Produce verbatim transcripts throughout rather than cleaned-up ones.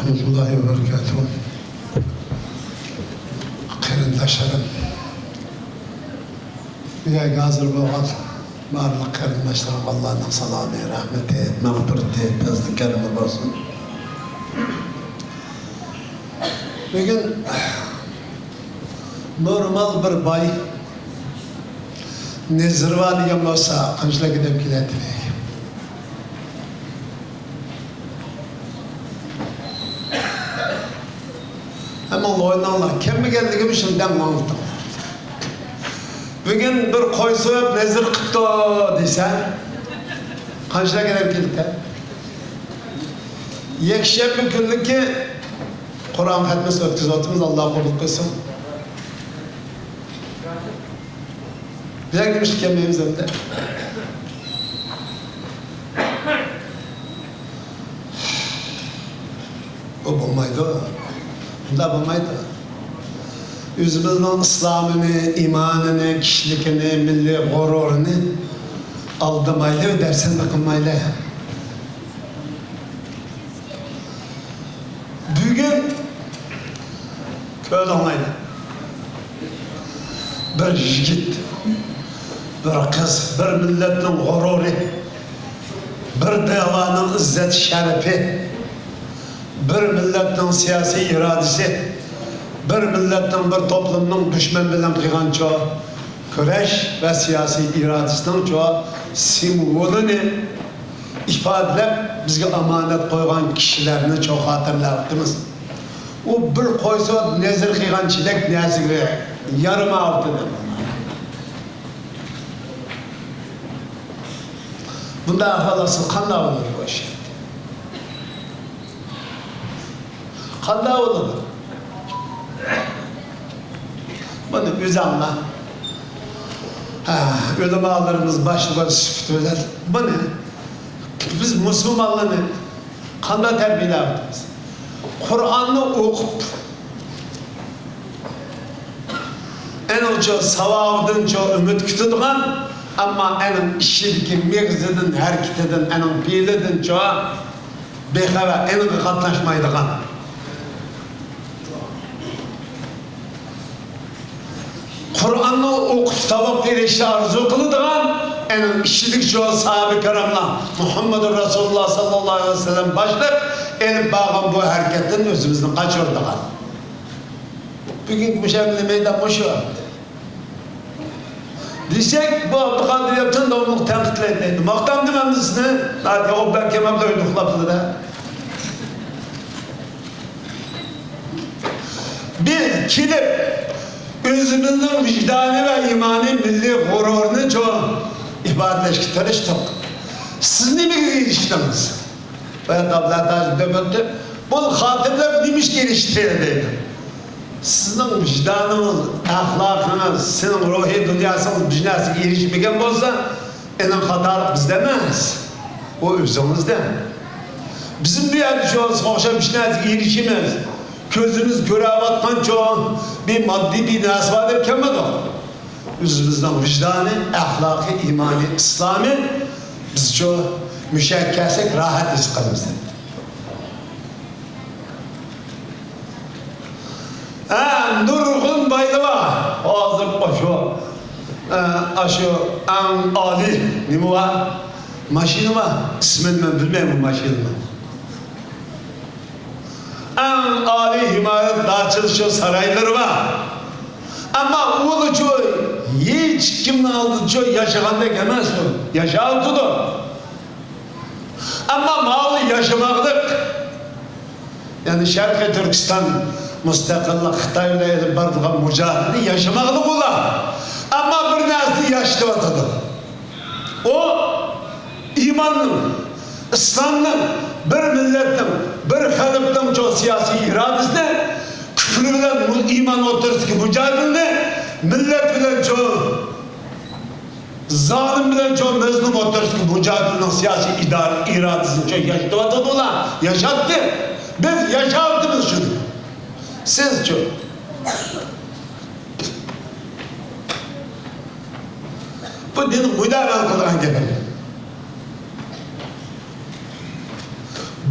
ورەھمەتۇللاھى ۋەبەرىكاتۇھۇ. قېرىنداشلىرىم، بۇ يەرگە ھازىر بولغان بارلىق قېرىنداشلىرىمغا ئاللانىڭ سالامى، رەھمىتى، مەغپىرىتى، پەزلى، كەرىمى بولسۇن. بۈگۈن نورمال بىر باي نېزىرۋا دېگەن بولسا قانچىلىك ئادەم كېلەتتى؟ ئەمما ئويلاڭلار، كەلمىگەنلىكىم شۇنداق ماڭلىتىڭ. بۈگۈن بىر قوي سويۇپ نەزىر قىپتۇ دېسە، قانچىلىك ئادەم كېلىدىكەن؟ يەكشەنبە كۈنلۈكى قۇرئان خەتمىسى ئۆتكۈزۈۋاتىمىز، ئاللا قوبۇل قىلسۇن. بىزگە نېمە ئۈچۈن كەلمەيمىز ئەمدى؟ ئۇ بولمايدۇ. بۇنداق بولمايدۇ. ئۆزىمىزنىڭ ئىسلامىنى، ئىمانىنى، كىشىلىكىنى، مىللىي غۇرۇرىنى ئالدىمايلى، دەپسەندە قىلمايلى. بۈگۈن كۆردۈڭلار، بىر يىگىت، بىر قىز، بىر مىللەتنىڭ غۇرۇرى، بىر دىيالارنىڭ ئىززەت شەرىپى، بىر مىللەتنىڭ سىياسىي ئىرادىسى، بىر مىللەتنىڭ، بىر توپلۇمنىڭ دۈشمەن بىلەن قىلغان چو كۈرەش ۋە سىياسىي ئىرادىسىنىڭ چو سىمۋولىنى ئىپادىلەپ، بىزگە ئامانەت قويغان كىشىلەرنى چوڭ خاتىرىلەۋاتىمىز. ئۇ بىر قوي سويۇپ نەزىر قىلغان چېلەك نەرسىگە يارىمايۋاتىدۇ. بۇنداق ئەھۋال ئالسا قانداق بولىدۇ بۇ ئىش؟ قانداق بولىدۇ؟ بۇنى ئۆزۈڭلار، ھە، ئۆلىمالىرىمىز باشلىغان سۈپىتى بىلەن بۇنى بىز مۇسۇلمانلارنى قانداق تەربىيەلەۋاتىمىز؟ قۇرئاننى ئوقۇپ، ئېنىڭچۇ ساۋابىدىنچۇ ئۈمىد كۈتىدىغان، ئەمما ئېنىڭ ئىشىدىكى مېغىزىدىن، ھەرىكىتىدىن، ئېنىڭ پېئىلىدىنچۇ بىخەۋەر، ئېنىڭغا قاتناشمايدىغان. قۇرئاننى ئوقۇپ ساۋاب ئېلىشنى ئارزۇ قىلىدىغان، ئېنىڭ ئىچىدىكى شۇ ساھابە كىراملار، مۇھەممەدۇر رەسۇلۇللا ساللاللاھۇ ئەلەيھى ۋەسەللەم باشلىق ئېلىپ بارغان بۇ ھەرىكەتتىن ئۆزىمىزنى قاچۇرىدىغان. بۈگۈنكى مۇشۇ ئەمەلىي مەيدان مۇشۇ. دېسەك، بۇ ئابدۇقادىر يەپتىن داۋاملىق تەنقىدلەيدۇ. ماختامدىم ئەمدى سىزنى، ناھايىتى ئوبدان كېمەمدە ئۆيدە ئۇخلاپسىلەر. بىز كېلىپ، ئۆزىمىزنىڭ ۋىجدانى ۋە ئىمانىي مىللىي غۇرۇرىنى چوڭ ئىپادىلەشكە تىرىشتۇق. سىز نېمىگە ئېرىشتىڭىز؟ بايا ئابلەت ھاجى دەپ ئۆتتى. بۇ خاتىرىلەپ نېمە ئىشقا ئېرىشتى دەيدۇ. سىزنىڭ ۋىجدانىڭىز، ئەخلاقىڭىز، سېنىڭ روھىي دۇنياسىڭىز بىر نەرسىگە ئېرىشمىگەن بولسا، ئېنىڭ خاتالىق بىزدە ئەمەس، ئۇ ئۆزىڭىزدە. بىزمۇ بۇ يەردە شۇ ئوخشاش بىر نەرسىگە ئېرىشىمىز. كۆزىمىز كۆرۈۋاتقان چوڭ بىر ماددىي بىر نەرسە بار دەپ كەلمىدۇق. ئۆزىمىزنىڭ ۋىجدانى، ئەخلاقى، ئىمانى، ئىسلامى، بىز شۇ مۇشەگە كەلسەك راھەت ھېس قىلىمىز دەپ. ھە، نۇرغۇن بايلىرى بار. ھازىر ئاشۇ، ئە، ئاشۇ ئەڭ ئالىي نېمە بار؟ ماشىنا بار. ئىسمىنى مەن بىلمەيمەن بۇ ماشىنىنىڭ. ئەڭ ئالىي ئىمارەت داچىلىق شۇ سارايلىرى بار. ئەمما ئۇلىچۇ ھېچكىمنىڭ ئالدىدىچۇ ياشىغاندەك ئەمەس ئۇ. ياشاۋاتىدۇ. ئەمما ماۋۇ ياشىماقلىق، يەنى شەرقىي تۈركىستان مۇستەقىللىق، خىتاي بىلەن ئېلىپ بارىدىغان مۇجادىلىنى ياشىماقلىق ئۇلار. ئەمما بىر نەرسىنى ياشىتىۋاتىدۇ. ئۇ ئىماننىڭ، ئىسلامنىڭ، بىر مىللەتنىڭ، بىر خەلقنىڭ چوڭ سىياسىي ئىرادىسىنى، كۈفر بىلەن مۇ-، ئىمان ئوتتۇرىسىدىكى مۇجادىلىنى، مىللەت بىلەن چوڭ زالىم بىلەن چوڭ مەزلۇم ئوتتۇرىسىدىكى مۇجادىلىنىڭ سىياسىي ئىدارە ئىرادىسىنى چوڭ ياشىتىۋاتىدۇ ئۇلار. ياشاتتى. بىز ياشاۋاتىمىز شۇنى. سىزچۇ؟ بۇ دىنىي مۇداپىئە قىلىدىغان گەپ.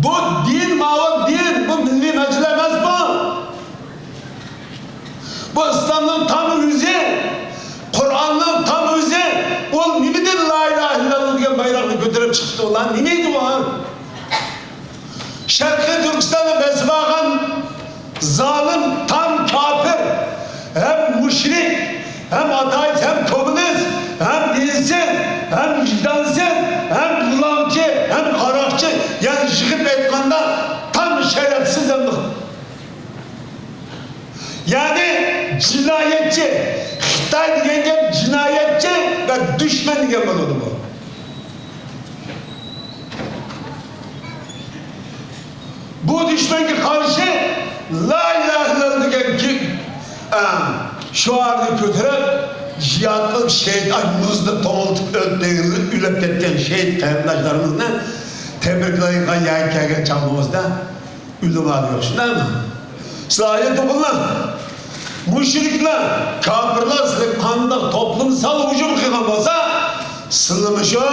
بۇ دىن، ماۋۇ دىن، بۇ مىللىي مەسىلە ئەمەس بۇ. بۇ ئىسلامنىڭ تام ئۆزى، قۇرئاننىڭ تام ئۆزى. ئۇ نېمىدىن لا ئىلاھە ئىللاللا دېگەن بايراقنى كۆتۈرۈپ چىقتى ئۇلار؟ نېمە ئىدى ئۇ؟ شەرقىي تۈركىستاندا بېسىپ ئالغان زالىم، تام كاپىر، ھەم مۇشرىك، ھەم ئاتېئىست، ھەم كوممۇنىست، ھەم دىنسىز، ھەم ۋىجدانسىز، ھەم بۇلاڭچى، ھەم قاراقچى، يەنى يىغىپ ئېيتقاندا تام شەرەپسىز ھەم، يەنى جىنايەتچى. خىتاي دېگەن گەپ جىنايەتچى ۋە دۈشمەن دېگەن بولىدۇ بۇ. بۇ دۈشمەنگە قارشى لا ئىلاھە ئىللاللا دېگەن گە-، ئە، شوئارنى كۆتۈرۈپ، جىھاد قىلىپ، شېھىت، ئاي، مۇزدا توڭلىتىپ ئۆلۈپ، ئۆلۈپ كەتكەن شېھىت قېرىنداشلىرىمىزنى تەبرىكلەيدىغان يەرگە كەلگەن چاغلىرىمىزدا ئۆلۈم ھالى يوق، شۇنداقمۇ؟ سىلەر ئايەت ئوقۇڭلار. مۇشرىكلار، كاپىرلار سىلەرگە قانداق توپلۇمسال ھۇجۇم قىلغان بولسا، سىلەرمۇ شۇ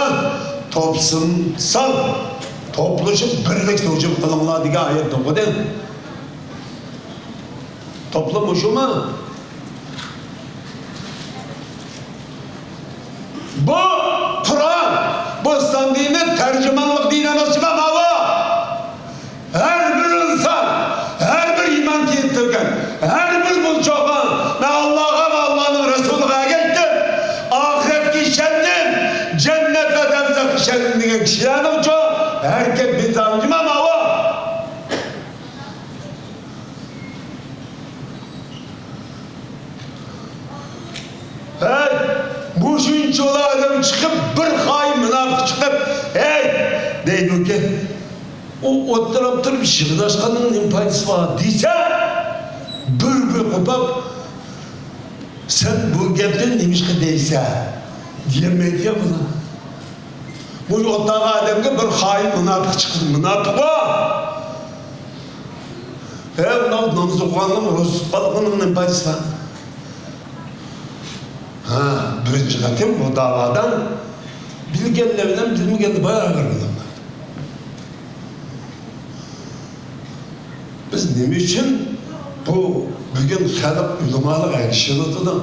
توپلۇمسال، توپلىشىپ بىرلىكتە ھۇجۇم قىلىڭلار دېگەن ئايەت ئوقۇدى. توپلۇم ھۇجۇمى. بۇ قۇرئان، بۇ ئىسلام دىنى تەرجىمانلىق دىنى ئەمەس جۇما ماۋۇ. ھەر بىر ئىنسان، ھەر بىر ئىمان كەلتۈرگەن، ھەر بىر بۇ چوغان، مەن ئاللاغا ۋە ئاللانىڭ رەسۇلىغا ئەگەشتىم، ئاخىرەتكە ئىشەندىم، جەننەت ۋە دوزاخقا ئىشەندىم دېگەن كىشىلەرنىڭچۇ ھەرىكەت مىزانى جۇما ماۋۇ. ھەي، مۇشۇنچىلا ئادەم چىقىپ، بىر خائىن مۇناپىق چىقىپ، ھەي، دەيدۇكى، ئۇ ئولتۇرۇپ تۇرۇپ يىغلاشقاننىڭ نېمە پايدىسى بار دېسە، بىر-بىر قوپاپ، سەن بۇ گەپنى نېمىشقا دەيسەن؟ دېيەلمەيدۇ يا بۇلار. مۇشۇ ئولتۇرغان ئادەمگە بىر خائىن مۇناپىق چىقتى. مۇناپىق بۇ! ھە، ئۇنداق ناماز ئوقۇغاننىڭ، روزا تۇتقانلىقىنىڭ نېمە پايدىسى بار؟ ھە، بىرىنچى قېتىم بۇ داۋادا بىلگەنلەر بىلەن بىلمىگەنلەر باراۋەر بولىدۇ. بىز نېمە ئۈچۈن بۇ بۈگۈن خەلق ئۆلىمالىق ئەگىشىۋاتىدۇ؟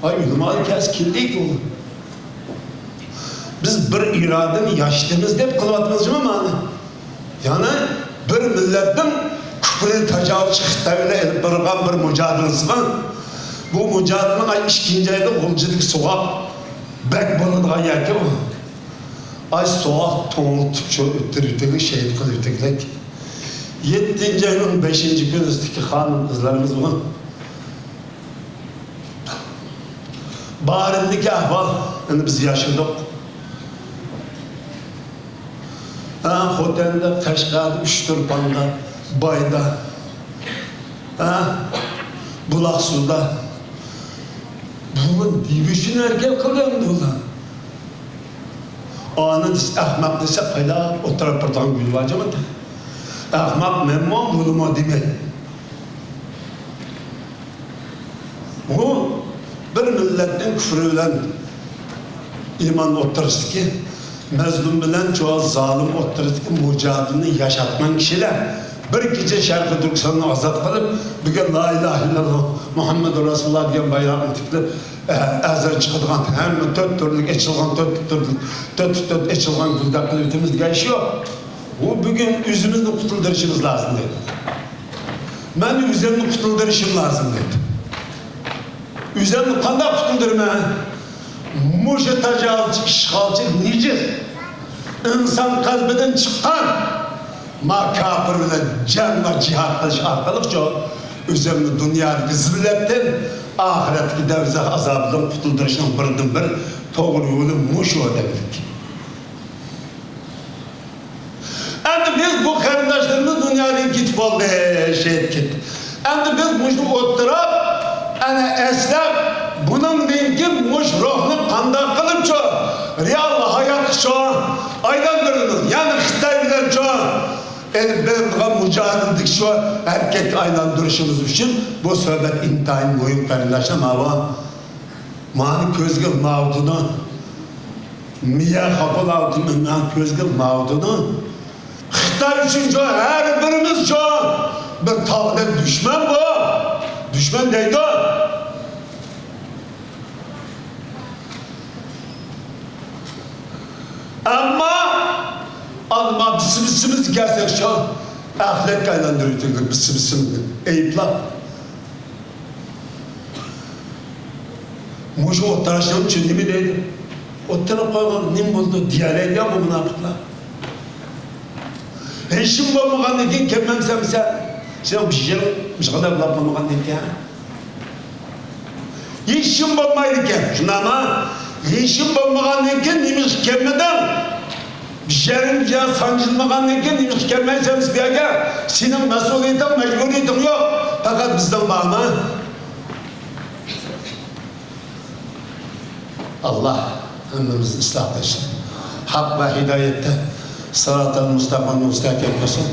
ئاي، ئۆلىمالىق كەلسە كېلەيلى. بىز بىر ئىرادىنى ياشىتىمىز دەپ قىلىۋاتىمىز جۇمۇ مانا. يەنى بىر مىللەتنىڭ كۇفرى تاجاۋۇزچى خىتاي بىلەن ئېلىپ بارغان بىر مۇجادىلىسىغا، بۇ مۇجادىلىنىڭ ئاي ئىككىنچى ئايدا غۇلجىدىكى سوغۇق بەك بولىدىغان يەركەن ئۇ. ئاي سوغۇق توڭلىتىپ شۇ ئۆتتۈرۈۋېتەيلى، شېھىت قىلىۋېتەيلى. يەتتىنچى ئاينىڭ بەشىنچى كۈنى ئىككى خانىم قىزلىرىمىز بۇ بارىندىكى ئەھۋال، ئەنە بىز ياشىدۇق. ھە، خوتەندە، قەشقەردە، ئۇچتۇرپاندا، بايدا، ھە، بۇلاقسۇدا. بۇمۇ نېمە ئۈچۈن ھەرىكەت قىلدى ئەمدى بۇلار؟ ئانا دېسە، ئەخمەق دېسە، قايلاپ ئولتۇرۇپ بارىدىغان گۈل بار جامائەت. ئەخمەق مەنمۇ، بۇلىمۇ دېمەي. بۇ بىر مىللەتنىڭ كۇفرى بىلەن ئىمان ئوتتۇرىسىدىكى، مەزلۇم بىلەن چۇ زالىم ئوتتۇرىسىدىكى مۇجادىلىنى ياشاتقان كىشىلەر بىر كېچە شەرقىي تۈركىستاننى ئازاد قىلىپ، بۈگۈن لا ئىلاھە ئىللاللا مۇھەممەدۇر رەسۇلۇللا دېگەن بايراقنى تىكلەپ، ئە-، ئەزان چىقىدىغان ھەممە تۆت تۈرلۈك ئېچىلغان، تۆت تۈرلۈك، تۆت، تۆت ئېچىلغان گۈلدەك قىلىۋېتىمىز دېگەن ئىش يوق. بۇ بۈگۈن ئۆزىمىزنى قۇتۇلدۇرۇشىمىز لازىم دەيدۇ. مەن ئۆزۈمنى قۇتۇلدۇرۇشۇم لازىم دەيدۇ. ئۆزۈمنى قانداق قۇتۇلدۇرىمەن؟ مۇشۇ تاجاۋۇزچى، ئىشغالچى، نىجىس، ئىنسان قەلبىدىن چىققان ما كاپىر بىلەن جەڭ ۋە جىھاد قىلىش ئارقىلىقچۇ ئۆزۈمنى دۇنيادىكى زىللەتتىن، ئاخىرەتتىكى دوزاخ ئازابىدىن قۇتۇلدۇرۇشنىڭ بىردىنبىر توغرا يولى مۇشۇ دەيدۇ. ئەمدى بىز بۇ قېرىنداشلىرىمىز دۇنيادىن كېتىپ بولدى، شېھىت كېتىپ. ئەمدى بىز مۇشۇ ئولتۇراپ، ئەنە ئەسلەپ، بۇنىڭدىن كېيىن مۇشۇ روھنى قانداق قىلىپچۇ رېئال ھاياتقىچۇ ئايلاندۇرىمىز؟ يەنى خىتاي بىلەنچۇ ئېلىپ بېرىلىدىغان مۇجادىلىدىكى شۇ ھەرىكەتكە ئايلاندۇرۇشىمىز ئۈچۈن بۇ سۆھبەت ئىنتايىن مۇھىم، قېرىنداشلار. ماۋۇ، مانا كۆزگە ماۋۇتىدۇ. مىيە خاپىلاۋۇتىمەن، مانا كۆزگە ماۋۇتىدۇ. خىتاي ئۈچۈن شۇ ھەر بىرىمىز شۇ بىر تاغدەك دۈشمەن بۇ. دۈشمەن دەيدۇ. ئەمما ئالما بىسىمىسىمىز كەلسەك شۇ ئەخلەتكە ئايلاندۇرۇۋېتىلدى، بىسىمىسىمىزنى ئەيىبلاپ. مۇشۇ ئوتتۇراشنىڭ ئۈچۈن نېمە دەيدۇ؟ ئوتتۇرىغا قويغان نېمە بولدى دېيەلەيدۇ يا بۇ مۇناپىقلار. ھېچكىم بولمىغاندىن كېيىن كەلمەمسەن سەن؟ سېنىڭ بىر يېرىڭ مۇشۇنداق بولمىغاندىن كېيىن. ھېچكىم بولمايدىكەن، شۇنداقمۇ؟ ھېچكىم بولمىغاندىن كېيىن نېمىشقا كەلمىدىڭ؟ بىر يېرىڭ يا سانجىلمىغاندىن كېيىن نېمىشقا كەلمەيسەن بۇ يەرگە؟ سېنىڭ مەسئۇلىيىتىڭ، مەجبۇرىيىتىڭ يوق. پەقەت بىزنىڭ بارمۇ؟ ئاللا ھەممىمىزنى ئىسلاھ قىلسۇن. ھەق ۋە ھىدايەتتە سىراتال مۇستەقىمنى مۇستەھكەم قىلسۇن.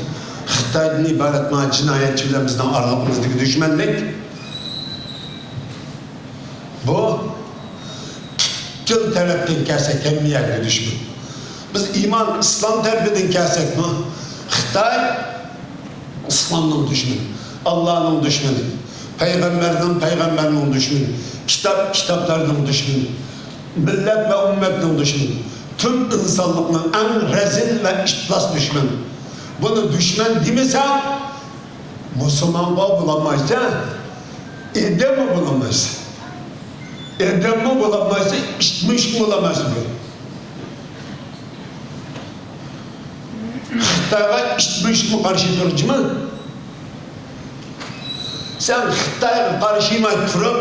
خىتايدىن ئىبارەت مانا جىنايەتچى بىلەن بىزنىڭ ئارىلىقىمىزدىكى دۈشمەنلىك بۇ پۈتكۈل تەرەپتىن كەلسەك ھەممە يەرگە دۈشمەن. بىز ئىمان، ئىسلام تەرىپىدىن كەلسەكمۇ خىتاي ئىسلامنىڭ دۈشمىنى، ئاللانىڭ دۈشمىنى، پەيغەمبەرنىڭ، پەيغەمبەرنىڭ دۈشمىنى، كىتاب، كىتابلارنىڭ دۈشمىنى، مىللەت ۋە ئۈممەتنىڭ دۈشمىنى، پۈتۈن ئىنسانلىقنىڭ ئەڭ رەزىل ۋە ئىپلاس دۈشمىنى. بۇنى دۈشمەن دېمىسەڭ، مۇسۇلمانغا بولالمايسەن، ئادەممۇ بولالمايسەن. ئادەممۇ بولالمايسەن، ئىت مۈشۈكمۇ بولالمايسەن. خىتايغا ئىت مۈشۈكمۇ قارشى تۇرۇشمۇ؟ سەن خىتايغا قارشى تۇرۇپ،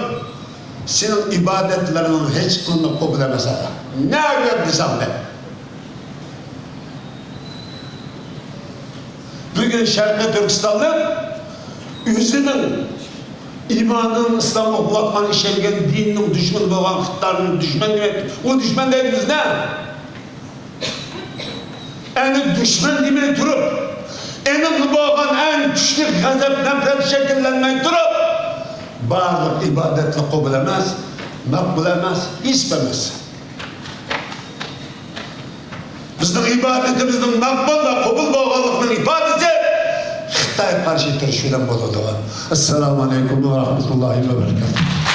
سېنىڭ ئىبادەتلىرىڭ ھېچقانداق قوبۇل ئەمەس. نەگە دېسەڭ دە. بۈگۈن شەرقىي تۈركىستانلىق ئۆزىنىڭ ئىمانىنىڭ، ئىسلامغا قىلىۋاتقان، ئىشەنگەن دىنىنىڭ دۈشمىنى بولغان خىتاينىڭ دۈشمەن دېمەيدۇ. ئۇ دۈشمەن دەيدۇ بىزنى. ئەنە دۈشمەن دېمەي تۇرۇپ، ئېنىقى بولغان ئەڭ كۈچلۈك غەزەپ، نەپرەت شەكىللەنمەي تۇرۇپ، بارلىق ئىبادەتلەر قوبۇل ئەمەس، مەقبۇل ئەمەس، ھېساب ئەمەس. بىزنىڭ ئىبادىتىمىزنىڭ مەقبۇل ۋە قوبۇل بولغانلىقىنىڭ ئىپادىسى خىتايغا قارشى تۇرۇش بىلەن بولىدۇ. ئەسسالامۇ ئەلەيكۇم ۋە رەھمەتۇللاھى ۋە بەرىكاتۇھ.